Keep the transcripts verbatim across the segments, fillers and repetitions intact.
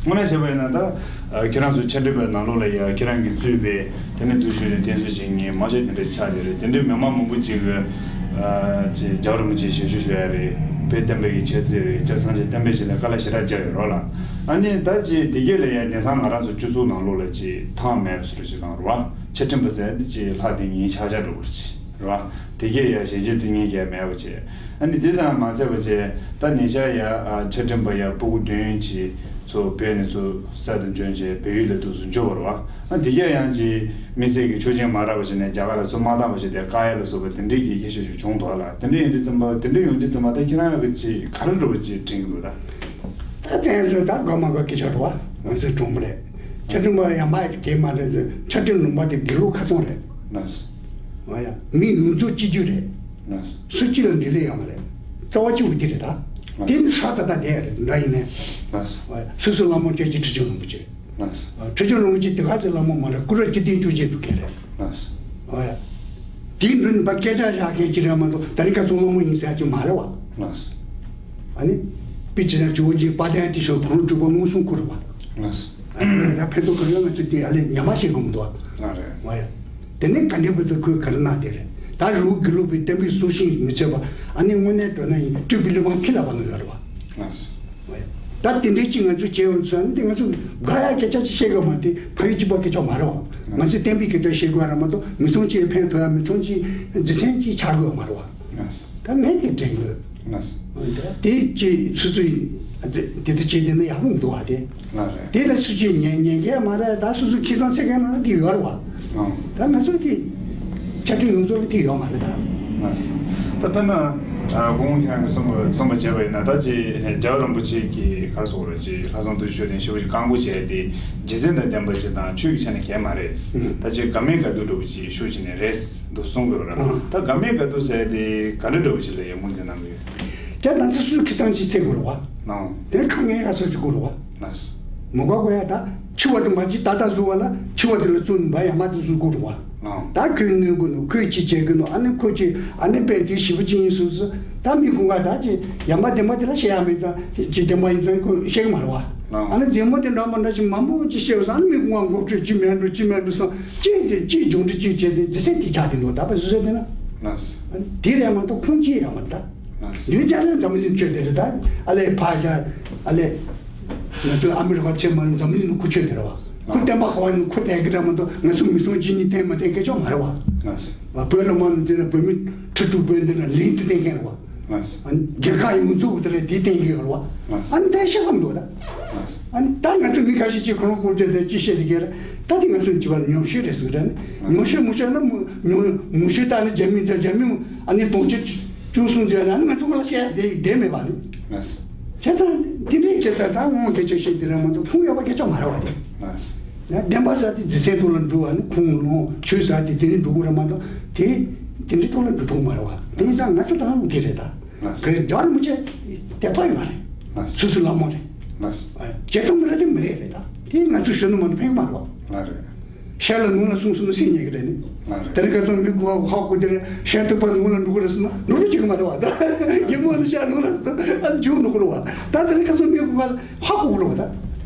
དངོས་གནས་བྱས་པ་ཡིན་ན་ད་ཁྱེད་རང་ཚོ་ཕྱག་སྦྲེལ་པའི་ནང་ལོགས་ལ་ཡ་ཁྱེད་རང་གིས་གཙོས་པའི་དེ་ནས་འདུག་ཞུས་ནས་བསྟེན་གསོལ་བྱེད་མཁན་མང་ཆེ་དེ་འདྲ་ཆགས་བསྡད་རེད། དེ་འདྲའི་མི་མང་མང་པོ་ཅིག་གིས་ཅིག་རྒྱལ་བ་རིན་པོ་ཆེ་ཞབས་ཞུ་ཞུ་ཡ་རེད། དཔལ་བསྟན་པའི་གི་ཆབ་སྲིད་རེད། སྐྱབས་སངས་རྒྱས་བསྟན་པའི་ཆེད་ལ་དཀའ་ལས་ཞེ་དྲག་བརྒྱབ་ཡོད་རོགས་ལ། ཨ་ནི་ད་ཅིག་དེ་གས་ལ་ཡ་དེང་སང་ང་རང་ཚོ་སྤྱི་ཚོགས་ནང་ལོགས་ལ་ཅིག་ཐང་མེད་པ་བཟོ་འདྲ་ཅིག་གནང་རོགས། ཕྱག་སྦྲེལ་པ་ཟེར་ཡ་འདི་ཅིག་ལྷག་དེ་ཉིན་ཆག་ཆག་འགྲོ་གི་རེད་ཅིག་རེད་བ། དེ་གས་ཡ་ཞལ་ཆད་རྩིས་ཉེན་གས་མེད་པ་བྱས། ཨ་ནི་དེ་ཙམ་མ་ཚད་པ་བྱས་ད་ཉེ་ཆར་ཡ་ཨ་ཕྱག་སྦྲེལ་པ་ཡ་སྤུ་གུ་བདུན་ཅིག་ཚོ་བོད་ནས་ཚུར་གསར་དུ་འབྱོན་བྱས་བལ་ཡུལ་ལ་འདུག་སེ་འབྱོར་བ་རེད་བ། ཨ་དེ་གས་ཡང་ཅིག་དམིགས་བསལ་གྱི་ཆོག་མཆན་མ་རག་པ་བྱས་ནས་རྒྱ་གར་ལ་ཚུར་མ་བཏང་བ་བྱས་ཏེ་བཀག་ཡ་ལ་སོགས་པ་དེ་འདྲའི་གི་སྐད་ཆ་ཞིག་བྱུང་འདུག་ལ། དེ་འདྲ་ཡིན་དུས་ཙམ་པ་དེ་འདྲ་ཡོང་དུས་ཙམ་པ་ད་ཁྱེད་རང་གི་ཅིག་ག་རེ་འདྲ་བོ་ཅིག་དྲན་གྱི་འདུག་ད། ད་དྲན་སོང་། ད་དགའ་མ་དགའ་སྐད་ཆ་རེད་བ། ང་ཚོའི་གྲོང་མི་རེད། ཕྱག་སྦྲེལ་པ་ཡང་མ་གས་མ་རེད་ཟེར། ཕྱག་སྦྲེལ་ལུང་པ་དེ་དགེ་ལུགས་ཁ་ཚོན་རེད། ལགས་སོ། ཨ་ཡ། མི་ཡོངས་རྫོགས་གཅིག་གྱུར་རེད། ལགས་སོ། སུ་གཅིག་ལ་འབྲེལ་ལས་ཡོད་མ་རེད། རྩ་བ་གཅིག་པུ་དེ་རེད་ད། ལགས། དེ་ནི་ཧྲ་ད་ད་བསྡད་རེད་ད་ཡིན་ནའི། ལགས་སོ། ཨ་ཡ། སོ་སོའི་བླ་མ་སྐྱབས་རྗེ་ཁྲི་བྱང་རིན་པོ་ཆེ། ལགས་སོ། ཁྲི་བྱང་རིན་པོ་ཆེ་དེ་ག་ཚོད་བླ་མ་མ་རེད། སྐུ་རབ་བཅུ་བདུན་བཅུ་གཅིག་འགྲོ་མཁན་རེད། ལགས་སོ། ཨ་ཡ། དེའི་མདུན་ནས་ཕར་སྐད་གྲགས་བཞག་མཁན་ཅིག་རེད་མ་གཏོགས་ད་རིང་ཁ་སང་བླ་མ་ཡིན་ཟེར་ཡ་ཅིག་མ་རེད་བ། ལགས་སོ། ཨ་ནི། དཔེ་བྱས་ན་ཇོ་བོ་རྗེ་དཔལ་ལྡན་ཨ་ཏི་ཤོག་གུ་རུ་སྒྲུབ་པ་མངོན་སུམ་སྐུ་རེད་བ། ལགས་སོ། ཨ་ནི་ད་ཕན་ཐོགས་གང་ཡོད་ང་ཚོས་དེ་ཨ་ལས་ཉམས་པ་ཤེས་དགོས་མི་འདུག་བ། ཨ་རེད། ཨ་ཡ། དེ་ནས་ག་འདྲའི་བུ་ཚོ་ཁོས་ག་རེ་གནང་བསྡད་རེད། ད་རི་བོ་དགེ་ལུགས་པའི་བསྟན་པའི་སྲོག་ཤིང་མི་ཚད་པ་ཨ་ནི་དངོས་གནས་འགྲོ་ན་ཡིན་སྤྲུལ་པའི་བློ་ཕམ་ཁྱི་ལ་བ་ནོ་ཡོད་རེད་བ། ལགས་སོ། ད་དེ་འདྲའི་ཅིག་ང་ཚོས་བྱས་ཡོང་ཚུལ་ནི་དེ་ང་ཚོས་དགའ་ཡག་སྐད་ཆ་ཅིག་བཤད་དགོས་མ་རེད། དེ་ཕ་ཡུལ་གཅིག་པ་སྐད་ཆ་མ་རེད་བ། ང་ཚོས་བསྟན་པའི་སྐད་ཆ་བཤད་དགོས་ར་མ་གཏོགས་མི་ཚང་གཅིག་ཕན་ཐོགས་ཡ་མི་ཚང་གཅིག་རྗེས་མཚན་གཅིག་ཆགས་དགོས་མ་རེད་བ། ད་མེད་དེ་དྲན་དགོས། དེ་ཅིག་སོ་སོས་དེ་ལྟ་བྱས་དེ་ནི་ཡག་པོ་མི་འདུག་བ་དེ། ལགས་རེད། དེ་ལ་སུ་ཅིག་ཉན་ཉན་མཁན་མ་རེད། ད་སོ་སོ་ཁེ་བཟང་ཚད་མཁན་ནང་ལ་དེ་ཡོད་རེད་བ། ཨང་། ད་ང་ཚོ་དེ་ཆ་འཕྲིན་ཡོངས་རྫོགས་ལ་དེ་ཡོད་མ་རེད་ད། ལགས་སོ། ད་དཔེར་ན། ཨ་སྐུ་ངོ་ཁྱེད་རང་གིས་གསུངས་པ་གསུངས་པ་བྱས་པ་ཡིན་ན་ད་ཅིག་རྒྱལ་བ་རིན་པོ་ཆེ་གིས་ག་རེ་ཟེར་དགོས་རེད། ཅིག་ལྷག་བསམ་རྡོ་རྗེ་ཤོད་དེ་ཞེ་པོ་ཅིག་བཀའ་བསྒོ་བྱས་ཏེ་རྗེས་བཙུན་དང་ལྡན་པ་ཅིག་དང་ཆོས་ཀྱི་ཆ་ནས་གལ་མ་རེད། ཨང་། ད་ཅིག་དགའ་མའི་དགའ་སྡུག་འདྲ་བོ་ཅིག་ཤུགས་ཆེ་ནས་རེད་འདུག་གསུང་དགོས་རེད། ཨང་། ད་དགའ་མའི་དགའ་སྡུག་ཟེར་དེ་ག་འདྲ་འདྲ་བོ་ཅིག་ལ་ཡང་ངོས་འཛིན་གནང་གི་ཡོད། དེ་ད་ཚོ་སུས་ཁེ་བཟང་ཅིག་ཚད་དགོས་རེད་བ། ཨང་། དེ་ནས་ཁ་ངན་ཡ་ས་ཅིག་དགོས་རེད་བ། ལགས་སོ། མི་དགའ་དགོས་ཡ་ད་འཆི་བ་དེ་མ་ཅིག་ད་ལྟ་བཟོ་བ་ལ་འཆི་བ་དེ་ལ་བཙོན་འབའ་ཡ་མ་དེ་བཟོ་དགོས་རེད་བ། ཨང་། ད་ཁོས་གནོད་གི་འདུག་ཁོས་ཅི་བྱེད་གི་འདུག་ཨ་ནི་ཁོ་ཅི་ཨ་ནི་དཔེ་དེ་ཞེ་པོ་ཅིག་ཡིན་སོང་ཙང་ད་མི་ཁོང་ག་ད་ཅི་ཡ་མ་དེ་མ་དེ་ལ་བཤད་ཡ་མེད་ཙང་དེ་ཅི་བདེན་པ་ཡིན་ཙང་ཁོས་བཤད་གི་མ་རེད་བ། ཨང་། ཨ་ནི་རྫུན་མ་དེ་འདྲ་མ་འདྲ་ཅིག་མང་པོ་ཅིག་བཤད་སོང་ཨ་ནི་མི་ཁོང་ག་མགོ་ཁྲོས་ཅི་མེད་འགྲོ་ཅི་མེད་འགྲོ་སོང་ཅི་དེ་ཅི་སྦྱོང་འདྲི་ཅི་བྱས་ཏེ་རྫི་སེ་དེ་ཆགས་དེ་འདུག་ད་པ་བཟོ་ས་དེ་ན། ལགས་སོ། ཨ་ནི་དེ་རེད་མ་གཏོགས་ཁོང་ཅི་ཡ་མ་ད། ལགས་སོ། འདི་ནི་ཅག་ནི་འཛམ་བུ་གླིང་ཆོས་དེ་རེད་ད། ཨ་ལས་ཕ་ཤ། ཨ་ལས། ང་ཚོ་ཨ་མི་རི་ཀ་ཆེ་མ་རེད། འཛམ་བུ་གླིང་ནི་ཁོ་ཆོས་དེ་རེད་བ། ཁོ་བསྟན་པ་ཧ་བ་ནི་ཁོ་དད་གི་འདྲ་མ་གཏོགས་ང་ཚོ་མི་ཚང་གཅིག་གཉིས་བསྟེན་མ་བསྟེན་སྐད་ཆ་མ་རེད་བ། ལགས་སོ། བ་བོད་ལ་མ་ནི་འདི་ན་བོད་མི་ཁྲི་དྲུག་བོད་འདི་ན་ལིང་དུ་བསྟེན་མཁན་རེད་བ། ལགས་སོ། ཨ་ནི་རྒྱལ་ཁབ་ཡོངས་རྫོགས་དེ་རེད་དེ་བསྟེན་གི་ཡོད་རེད་བ། ལགས་སོ། ཨ་ནི་ད་ཤེས་བསམ་འདུག་ད། ལགས་སོ། ཨ་ནི་ད་ང་ཚོ་མི་ཁ་ཤས་ཅིག་ཁོ་རང་སྐོར་བྱས་ཏེ་ཅི་བཤད་དེ་གི་རེད། ད་དེ་ང་ཚོ་ཅི་བར་ཉམས་ཤོས་རེད་ཟེར་གི་རེད། ཉམས་ཤོས་མུ་ཤོས་ན་མུ་ཉམས་མུ་ཤོས་ད་ནི་རྒྱ་མི་འདི་རྒྱ་མི་ཨ་ནི་དུང་ཕྱུར་བཅུ་གསུམ་ཟེར་ན་ཨ་ནི་ང་ཚོ་ཁོ་ལ་བཤད་ཡ་དེ་བསྡད་མེད་པ་ནི། ལགས་སོ། བྱས་ཙང་དེ་འདྲའི་སྐད་ཆ་ད་དབང་སྐད་ཆ་བཤད་དེ་རེད་མ་གཏོགས་ཁུངས་ཡོད་པ་སྐད་ཆ་མ་རེད་བ་དེ། ལགས་སོ། ཡང་བདེན་པ་ཟེར་དེ་རྫི་སེམས་ཐོག་ལ་འགྲོ་བ་ནི་ཁུངས་ལོང་ཆོས་ཟེར་དེ་དེ་ནི་འགྲོ་གི་རེད་མ་གཏོགས་དེ་དེ་འདྲའི་ཐོག་ལ་འགྲོ་ཐུབ་མ་རེད་བ། དེ་ཡིན་ཙང་ང་ཚོ་ད་དབང་དེ་རེད་ད། ལགས་སོ། ག་རེ་རྒྱ་རིན་པོ་ཆེ་དད་པ་ཡོད་མ་རེད། ལགས་སོ། སོ་སོའི་བླ་མ་རེད། ལགས་སོ། བྱེད་ཐུབ་མི་རེད་དེ་མི་རེད་རེད་ད། དེ་ང་ཚོས་ཞུ་ནི་མ་གཏོགས་ཕན་གི་མ་རེད་བ། ལགས་རེད། ཤ་ལ་ནོར་ལ་སོང་སོང་ན་སེམས་ཉལ་གི་རེད་ནི། ལགས་རེད། དེ་རིང་ཁ་སང་མི་དགུ་བ་ཧ་གོ་དེ་རེད་ཤ་ཐུག་པ་ནོར་ལ་འགྲོ་གི་རེད་ཟེར་ན་ནོར་རུ་བྱེད་གི་མ་རེད་བ་ད། རྒན་མོ་ནི་ཤ་ནོར་ལ་ཟེར་ན་ཨ་འཇུ་ནོར་གི་རེད་བ། ད་དེ་རིང་ཁ་སང་མི་དགུ་བ་ཧ་གོ་གི་རེད་བ་ད། ལགས་རེད།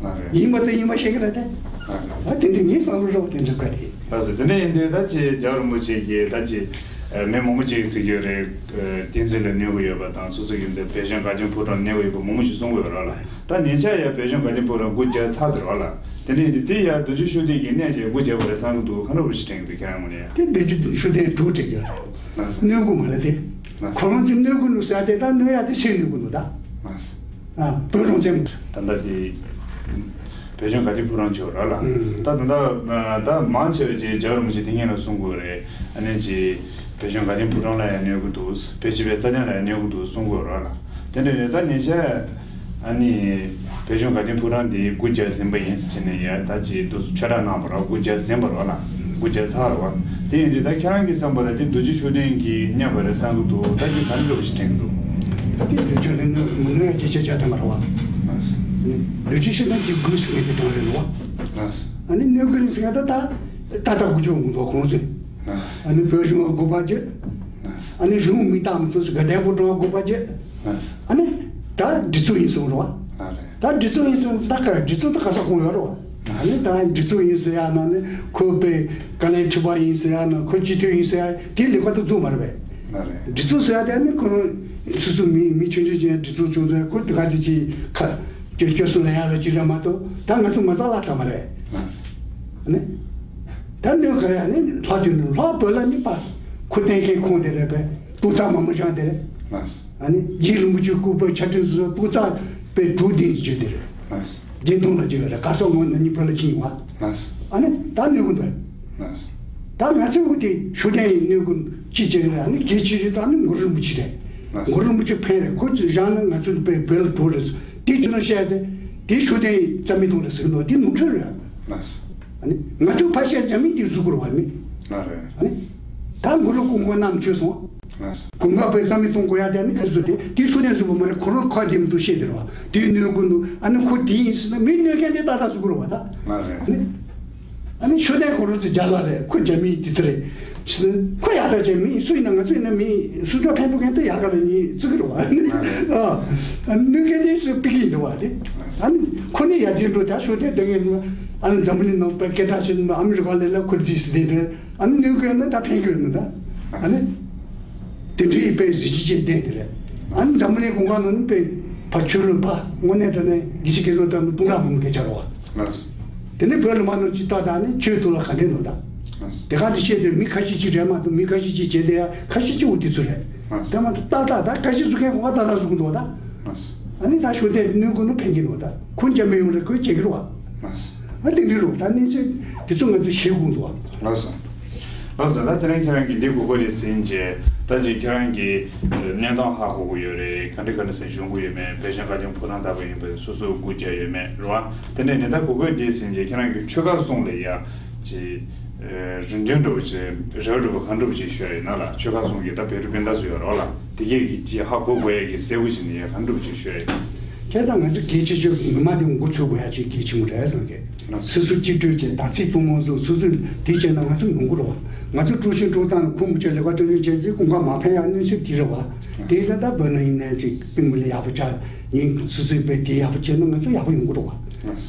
ཡིན་པ་དེ་ཡིན་པ་བཤད་གི་རེད་དེ། ལགས་རེད། ཨ་དེ་འདྲ་ངའི་བསམ་བློ་རེད་བ་དེ་འདྲ་བཀའ་དེ། ལགས་སོ། དེ་འདྲ་ཡིན་དུས་ད་ཅི་རྒྱལ་བ་རིན་པོ་ཆེ་གིས་ད་ཅི་མི་མང་པོ་ཅིག་ཟེར་གྱི་ཡོད་རེད། བསྟན་སྲིད་ལ་གནོད་གི་ཡོད་པ་དང་སོ་སོ་ཡིན་ཚེ་བོད་གཞུང་བཀའ་བརྒྱུད་ཕོ་བྲང་གནོད་གི་ཡོད་པ་མང་པོ་ཞིག་གསུང་གི་ཡོད་རེད་ལ། ད་ཉེ་ཆར་ཡང་བོད་གཞུང་བཀའ་བརྒྱུད་ཕོ་བྲང་སྒོ་རྒྱག་ཚར་ཟེར་བ་ལ། དེ་འདྲ་ཡིན་དུས་དེ་ཡང་རྡོ་རྗེ་ཤུགས་ལྡན་གྱིས་གནས་ཀྱི་སྒོ་རྒྱག་པ་རེད་བསམ་གི་འདུག་ག་འདྲ་བོ་ཞིག་དྲན་གི་འདུག་ཁྱེད་རང་ངོས་ནས་ཡང་། དེ་རྡོ་རྗེ་ཤུགས་ལྡན་དྲུག་དྲན་གྱི་རེད། ལགས་སོ། གནོད་གི་མ་རེད་དེ། ལགས་སོ། ཁོ་རང་ཚོས་གནོད་གི་འདུག་ཟེར་ཏེ་ད་གནོད་ཡ་དེ་སུས་གནོད་གི་འདུག་ད། ལགས་སོ། ཨ་བོད་རང་བཙན། ད་ལྟ་དེ། བོད་གཞུང་བཀའ་བརྒྱུད་ཕོ་བྲང་ཆེ་བ་ར་ལ། ཨང་། ད་ད་ལྟ་ད་མང་ཆེ་བ་ཅིག་རྒྱལ་བ་རིན་པོ་ཆེ་དེ་སྔོན་ལ་གསུང་གི་ཡོད་རེད། ཨ་ནི་ཅིག་བོད་གཞུང་བཀའ་བརྒྱུད་ཕོ་བྲང་ལ་ཡང་གནོད་གི་འདུག་བོད་སྤྱི་པའི་རྩ་དོན་ལ་ཡང་གནོད་གི་འདུག་གསུང་གི་ཡོད་ར་ལ། དེ་འདྲ་ཡོད་ད་ཉེ་ཆར་ཨ་ནི་བོད་གཞུང་བཀའ་བརྒྱུད་ཕོ་བྲང་འདི་སྒོ་རྒྱག་ཟིན་པ་ཡིན་ཟེར་བྱས་ནས་ཡ་ད་ཅིག་འདུག་ཆོས་བསྒྲགས་གནང་བ་ར་སྒོ་རྒྱག་ཟིན་པ་ར་ལ་སྒོ་རྒྱག་ཚར་ར་བ། དེ་ཡིན་དུས་ད་ཁྱེད་རང་གི་བསམ་པ་ལ་དེ་རྡོ་རྗེ་ཤུགས་ལྡན་གྱིས་བསྙབས་པ་རེད་བསམ་གི་འདུག་ད་ཅིག་ག་འདྲ་བ་ཞིག་དྲན་གི་འདུག་ད་དེ་རྡོ་རྗེ་ལ་གནོད་མི་གནོད་ཡ་ཅི་བྱེད་བྱ་ཐུབ་མ་རེད་བ། ལགས་སོ། རྡོ་རྗེ་ཤུགས་ལྡན་གྱིས་དགོས་ཟེར་མཁན་དེ་གང་རེད་ལོ། ལགས་སོ། ཨ་ནི་གནོད་གི་རེད་ཟེར་མཁན་ད་ད་ད་ལྟ་དགུ་བཅུ་འོང་འདུག་ཁོང་ཚོས། ལགས་སོ། ཨ་ནི་བོད་གཞུང་ལ་དགོས་པ་བྱེད། ལགས་སོ། ཨ་ནི་གཞུང་མི་རྟག་མི་ཚོ་ཟེར་དགའ་ལྡན་ཕོ་བྲང་ལ་དགོས་པ་བྱེད། ལགས་སོ། ཨ་ནི་ད་འདི་ཚོ་ཡིན་སོང་རེད་བ། ལགས་རེད། ད་སྒྲིག་འཛུགས་ཡིན་ཟེར་ན་ད་ག་སྒྲིག་འཛུགས་ད་ག་ས་གང་ཡོད་རོ། ཨ་ནི་ད་སྒྲིག་འཛུགས་ཡིན་ཟེར་ཡ་ན་ནི་ཁོ་པའི་བཀའ་བློན་ཁྲི་པ་ཡིན་ཟེར་ཡ་ན་ཁོ་སྤྱི་འཐུས་ཡིན་ཟེར་ཡ་དེ་ལེགས་པར་དུ་འཛུགས་མ་རེད་པས། ལགས་རེད། སྒྲིག་འཛུགས་ཟེར་ཡ་དེ་ནི་ཁོ་རང་སོ་སོ་མི་མི་ཆུང་ཆུང་ཅན་སྒྲིག་འཛུགས་བྱུང་ཚེ་ཁོ་དེ་ག་ཅིག་ཅིག་ཁ་སྐྱོ་སྐྱོ་སུ་ལ་ཡ་ར་ཅིག་རེད་མ་གཏོགས་ད་ང་ཚོ་མ་རྩ་བརླག་ཚར་མ་རེད། ལགས་རེད། ཨ་ནི་ད་གནོད་ག་རེ་ཨ་ནི་ལྷ་དེ་ནི་ལྷ་བོད་ལ་ནི་པ་ཁོ་བསྟེན་མཁན་ཁོང་དེ་རེད་པས་ཏོག་ཙམ་མ་མོ་ཞང་དེ་རེད། ལགས་རེད། ཨ་ནི་རྗེ་རིན་པོ་ཆེ་སྐུ་པར་ཆ་འཕྲིན་སོ་སོ་ཏོག་ཙམ་པའི་གྲོགས་ལྡན་གྱི་རྒྱུ་དེ་རེད། ལགས་རེད། རྒྱན་མཐོང་ལ་རྒྱུ་རེད་ག་སོག་ངོ་ན་ནི་བོད་ལ་ཕྱིན་ཡོང་བ། ལགས་རེད། ཨ་ནི་ད་གནོད་གི་འདུག་ལགས་རེད། ད་ང་ཚོའི་འུ་དེ་ཤུགས་ལྡན་ཡིན་གནོད་གི་ཅི་བྱེད་གི་རེད་ཨ་ནི་གལ་ཆེ་ཤོས་ད་ནི་གུ་རུ་རིན་པོ་ཆེ་རེད། ལགས་རེད། གུ་རུ་རིན་པོ་ཆེ་ཕན་རེད་ཁོ་ཅི་བཞག་ན་ང་ཚོ་བོད་ལ་གྲོགས་རེད། དེ་ཅི་ན་བཤད་དེ་དེ་ཤུགས་ལྡན་ཡིན་རྩ་མེད་གཏོང་རེད་ཟེར་གི་འདུག་དེ་ནོར་འཁྲུལ་རེད། ལགས་རེད། ཨ་ནི་ང་ཚོ་ཕར་བཤད་རྒྱ་མི་དེ་གཟུགས་སྐོར་བ་མེད། ལགས་རེད། ཨ་ནི་ད་གུ་རུ་སྐུ་ངོ་རྣམས་བྱོས་སོང་། ལགས་རེད། གོང་འཕེལ་བསམ་མི་གཏོང་དགོས་ཡ་དེ་ནི་ག་ཚོད་དེ་དེ་ཤུགས་ལྡན་གཟུགས་པོ་མ་རེད་ཁོ་རང་ཁ་བདེ་མི་འདུག་བཤད་དེ་རེད་བ་དེ་གནོད་དགོས་འདུག་ཨ་ནི་ཁོ་དེ་ཡིན་ཟེར་ན་མི་གནོད་མཁན་དེ་ཏག་ཏག་གཟུགས་སྐོར་བ་ད། ལགས་རེད། ཨ་ནི་ཨ་ནི་ཤུགས་ལྡན་ཁོ་རང་ཚོ་རྒྱ་ལ་རེད་ཁོ་རྒྱ་མི་དེ་ཚོ་རེད། ཁོ་ཡག་ཐག་ཆད་མི་སུ་ཡིན་ན་ང་ཚོ་ཡིན་ན་མི་སུ་ཚོ་ཕན་ཐོགས་མཁན་དེ་ཡག་ག་རེ་ཡིན་བརྩི་གི་རེད་བ། ཨ་ནི་གནོད་མཁན་དེ་སུ་པི་ཀི་ཡིན་འདུག་བ་དེ། ཨ་ནི་ཁོ་ནི་ཡ་ཅིན་འགྲོ་ད་ཤོད་དེ་དེ་ངས་ཨ་ནི་འཛམ་བུ་གླིང་ནང་པའི་སྐད་གྲགས་ཆེ་ནི་ཨ་མི་རི་ཀ་ལས་ལ་ཁོ་རྫིས་སི་དེ་འདྲ་ཨ་ནི་གནོད་གི་ཡོད་ན་ད་ཕན་གི་ཡོད་ནི་ད་ཨ་ནི་དེ་འདྲའི་པའི་གཟི་བརྗིད་ཅན་ལྡན་དེ་རེད། ཨ་ནི་འཛམ་བུ་གླིང་གོང་ག་ནང་ནི་པའི་ཕ་ཆོས་ལུགས་པ་དངོས་གནས་དྲང་གནས་དགེ་བཤེས་སྐལ་བཟང་དང་ནི་དཔུང་ར་མང་གི་བྱ་རོགས། དེ་ནི་བོད་ལ་མ་ནོར་ཅི་ལྟ་ད་ནི་ཆོས་ཐོག་ལ་ག་འདྲས་ནོར་ད། དེ་ག་དེ་བཤད་དེ་མི་ཁ་ཤས་ཅིག་རེད་མ་གཏོགས་མི་ཁ་ཤས་ཅིག་བྱེད་དེ་ཡ་ཁ་ཤས་ཅིག་འུ་དེ་ཚོ་རེད། དེ་མ་གཏོགས་ཏག་ཏག་ད་ཁ་ཤས་བཟོ་མཁན་གོ་བ་ཏག་ཏག་བཟོ་གི་འདུག་ད། ཨ་ནི་ད་ཤོད་དེ་གནོད་གོ་ནོ་ཕན་གྱི་འདུག་ད་ཁོ་འཇམ་པོ་ཡོང་རེད་ཁོས་བྱེད་ཀྱི་རེད་བ། ཨ་དེ་འདྲ་རེད་བ་ད་གནས་ཚུལ་དེ་ཚོ་ང་ཚོ་ཤེས་དགོས་འདུག་བ། ལགས་སོ། ལགས་སོ་ད་དེ་རིང་ཁྱེད་རང་གིས་འདི་གོ་གོ་རེད་ཟིན་རྗེས་ད་ཅིག་ཁྱེད་རང་གིས་གནས་སྟངས་ཧ་གོ་གི་ཡོད་རེད་ག་འདྲ་ག་འདྲ་ཟེར་བྱུང་གི་ཡོད་མེད་ཕལ་ཆེར་བཀའ་བློན་ཕོ་བྲང་ལྟ་བུ་ཡིན་པས་སོ་སོ་སྒུག་བྱས་ཡོད་མེད་རེད་བ། དེ་འདྲ་ནི་ད་གོ་གོ་རེད་ཟིན་རྗེས་ཁྱེད་རང་གིས་ཆོལ་ཁ་གསུམ་ལ་ཡ་ཅིག་རེ་འདུན་འདྲ་བོ་ཅིག་རེ་བ་འདྲ་བོ་གང་འདྲ་བོ་ཅིག་ཞུ་ཡ་ཡིན་ན་ལ་ཆོལ་ཁ་གསུམ་གྱི་ད་བོད་རིགས་སྤུན་ཟླ་ཚོ་ཡོད་རེད་བ་ལ་དེ་གས་ཀྱི་ཅིག་ཧ་གོ་དགོས་ཡ་གི་གསལ་པོ་ཞིག་ནི་ཡ་གང་འདྲ་བོ་ཅིག་ཞུ་ཡ་ཡིན། ཁྱེད་དང་ང་ཚོ་གལ་ཆེ་ཤོས་ངོ་མ་དེ་འགོ་ཚུགས་དགོས་ཡ་ཅིག་གལ་ཆེན་པོ་རེད་བསམ་གི། སོ་སོ་གཅིག་སྒྲིལ་བྱས་དར་ཚིག་ཐུན་མོང་སོགས་སོ་སོས་དེ་བྱས་ན་ང་ཚོ་ཡོང་གི་རེད་བ། ང་ཚོ་དཀྲུག་ཤིང་དཀྲུག་སྟངས་ཁུངས་མི་ཆོད་ལེགས་པ་དཀྲུག་ཤིང་བྱས་ཚེ་ཁོང་ཁ་མ་ཕན་ཡ་གནོད་ཚུལ་དེ་རེད་བ། དེ་ཡིན་ཙང་ད་བོད་ནང་ཡིན་ནའི་ཅིག་པུས་མོ་ལ་ཡག་པོ་ཆགས་ཉིན་སོ་སོའི་བས་དེ་ཡག་པོ་བྱས་ན་ང་ཚོ་ཡག་པོ་ཡོང་གི་རེད་བ།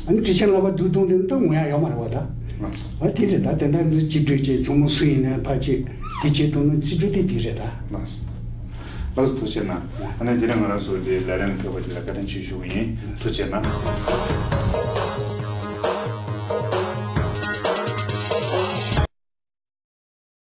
ཨ་ནི་དྲི་ཆེན་ལག་པ་སྡུག་གཏོང་དེ་ནི་ད་ངོ་ཡ་ཡོད་མ་རེད་བ་ད། ཨ་དེ་རེད་ད་དེ་འདྲ་ཚོ་གཅིག་སྒྲིལ་བྱས་ཚང་མ་སུ་ཡིན་ནའི་ཕར་ཅིག་དེ་བྱས་ཐུབ་ན་ཚིག་སྒྲིལ་དེ་དེ་རེད་ད། ལགས་སོ་ཐུགས་རྗེ་གནང་། ཨ་ནི་དེ་རིང་ང་རང་ཚོ་འདི་ལས་རིམ་ལ་ཕེབས་པ་དེ་ལ་བཀའ་དྲིན་ཆེ་ཞུ་གི་ཡིན། ཐུགས་རྗེ་གནང་།